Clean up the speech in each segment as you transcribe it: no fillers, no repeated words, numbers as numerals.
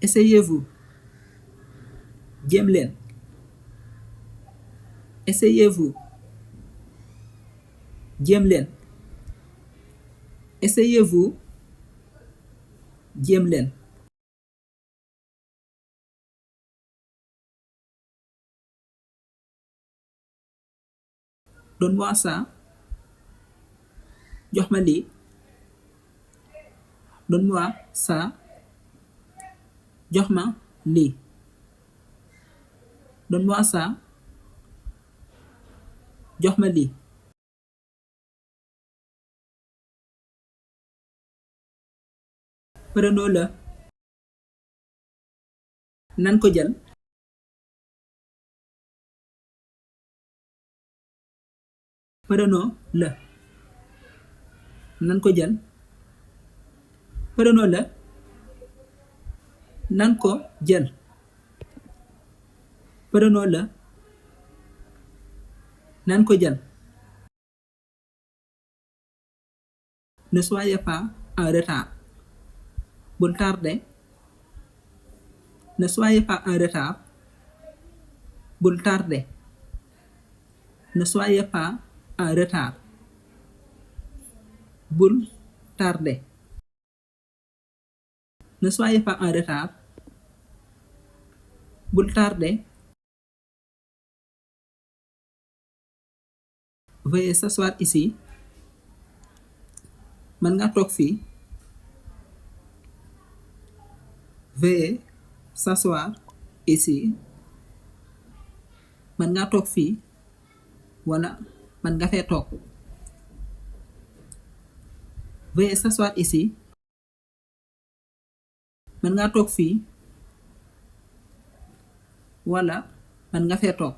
Essayez-vous. jéem leen. Essayez-vous. jéem leen. Essayez-vous. jéem leen. Donne-moi ça. jox ma lii. Donne-moi ça. jox ma lii. Donne-moi ça. jox ma lii. Prenons-le. nan ko jël. Prenons-le. nan ko jël. Prenons-le. nan ko jël. Prenons-le. nan ko jël. Ne soyez pas en retard. bul tardé. Ne soyez pas en retard. bul tardé. Ne soyez pas en retard. bul tardé. Ne soyez pas en retard. bul tardé. Veuillez s'asseoir ici. mën nga toog fii. Veuillez s'asseoir ici. mën nga toog fii wala mën nga fee toog. Veuillez s'asseoir ici. mën nga toog fii wala mën nga fee toog.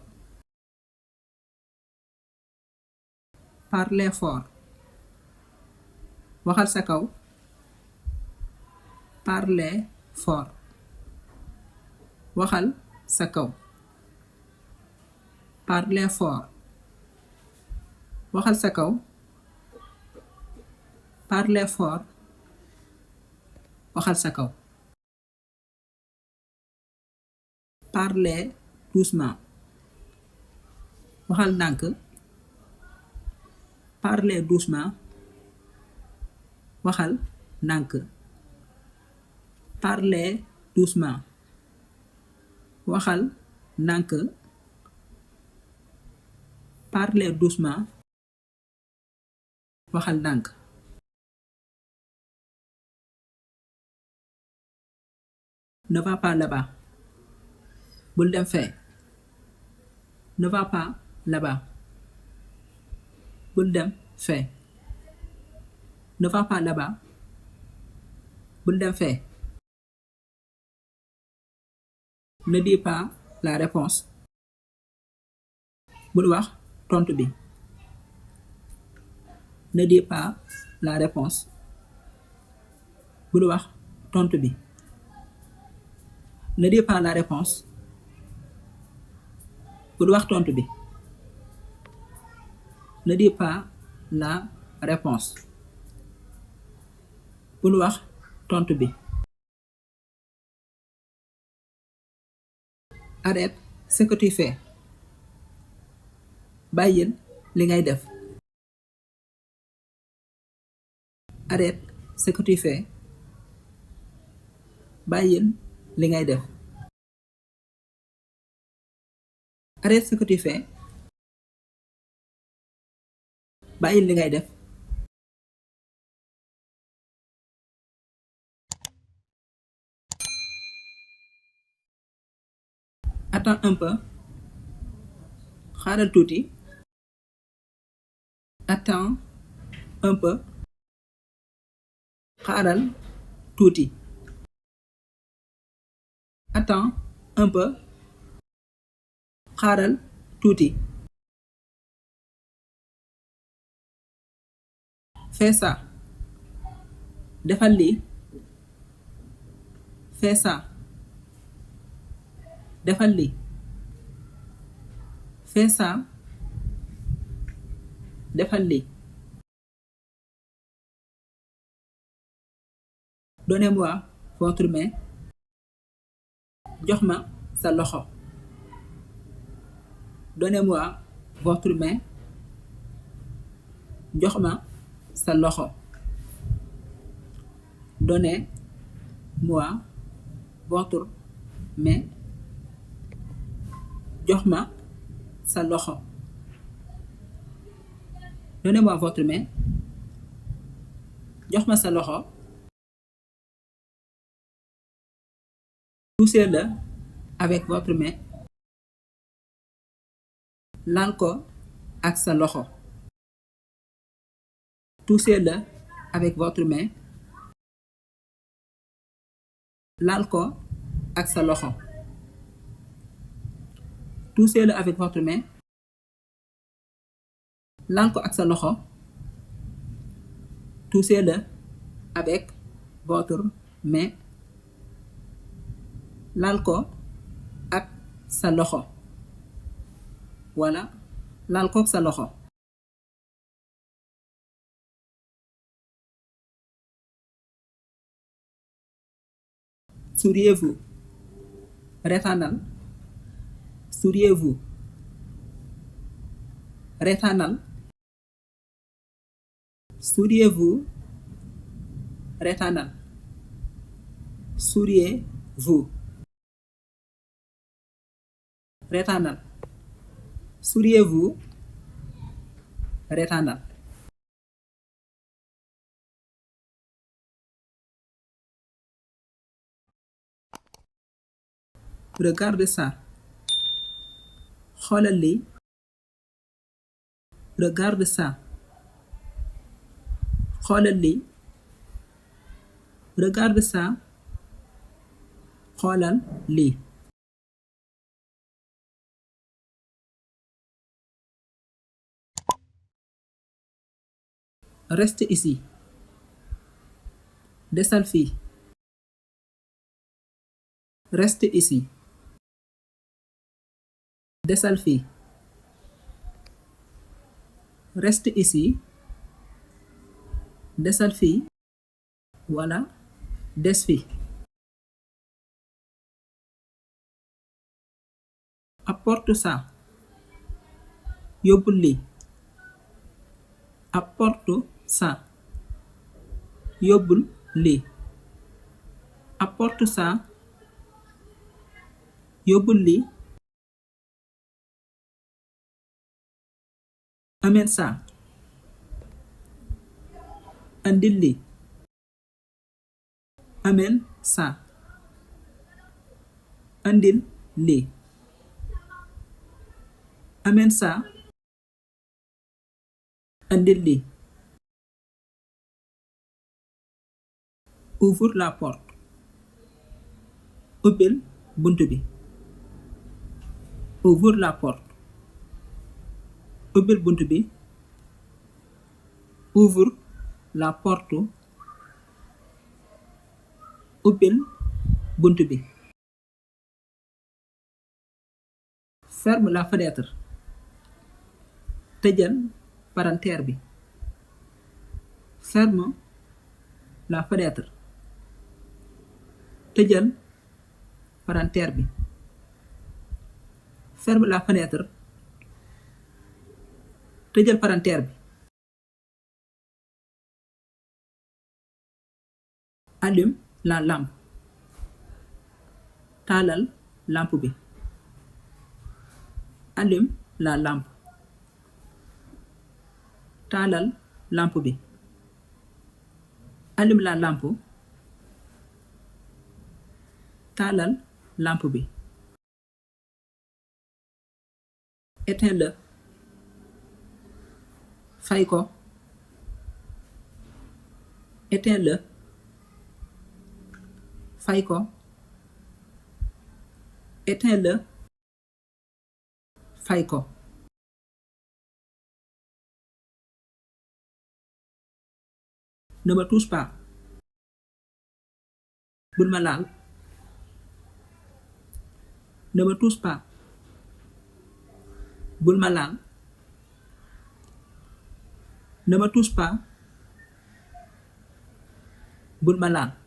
Parlez fort. waxal sa kaw. Parlez fort. waxal sa kaw. Parlez fort. waxal sa kaw. Parlez fort. waxal sa kaw. Parlez doucement. waxal ndànk. Parlez doucement. waxal ndànk. Parlez doucement. waxal ndànk. Parlez doucement. waxal ndànk. Ne va pas là-bas. bul dem fee. Ne va pas là-bas. bul dem fee. Ne va pas là-bas. bul dem fee. Ne dis pas la réponse. bul wax tontu bi. Ne dis pas la réponse. bul wax tontu bi. Ne dis pas la réponse. bul wax tontu bi. Ne dis pas la réponse. bul wax tontu bi. Arrête ce que tu fais. bàyyil li ngay def. Arrête ce que tu fais. bàyyil li ngay def. Arrête ce que tu fais. bàyyil li ngay def. Attends un peu. xaaral tuuti. Attends un peu. xaaral tuuti. Attends un peu. xaaral tuuti. Fais ça. defal lii. Fais ça. defal lii. Fais ça. defal lii. Donnez-moi votre main. jox ma sa loxo. Donnez-moi votre main. jox ma sa loxo. Donnez-moi votre main. jox ma sa loxo. Donnez-moi votre main. jox ma sa loxo. Touchez-le avec votre main. laal ko ak sa loxo. Touchez-le avec votre main. laal ko ak sa loxo. Touchez-le avec votre main. laal ko ak sa loxo. Touchez-le avec votre main. laal ko ak sa loxo. Voilà, laal ko ak sa loxo. Souriez-vous. Reetaanal. Souriez-vous. Reetaanal. Souriez-vous. Reetaanal. Souriez-vous. Reetaanal. Souriez-vous. Reetaanal. Regarde ça. xoolal lii. Regarde ça. xoolal lii. Regarde ça. xoolal lii. Reste ici. Desal fii. Reste ici. Desal fii. Reste ici. Desal fii. Voilà. Des fii. Apporte ça. Yóbbul lii. Apporte ça. Yóbbul lii. Apporte ça. Yóbbul lii. Amène ça. Andil lii. Amène ça. Andil lii. Amène ça. Andil lii. Ouvre la porte. Ubbil buntu bi. Ouvre la porte. Ubbil buntu bi. Ouvre la porte. Ubbil buntu bi. Ferme la fenêtre. Tëjal palanteer bi. Ferme la fenêtre. Tëjal palanteer bi. Ferme la fenêtre. Tëjal palanteer bi. Allume la lampe. Taalal lampe bi. Allume la lampe. Taalal lampe bi. Allume la lampe. Taalal lampe bi. Éteins-le. Fay ko. Éteins-le. Fay ko. Éteins-le. Fay ko. Ne me touche pas. Bul ma laal. Ne me touche pas. Bul ma laal. Ne me touche pas. Bul ma laal.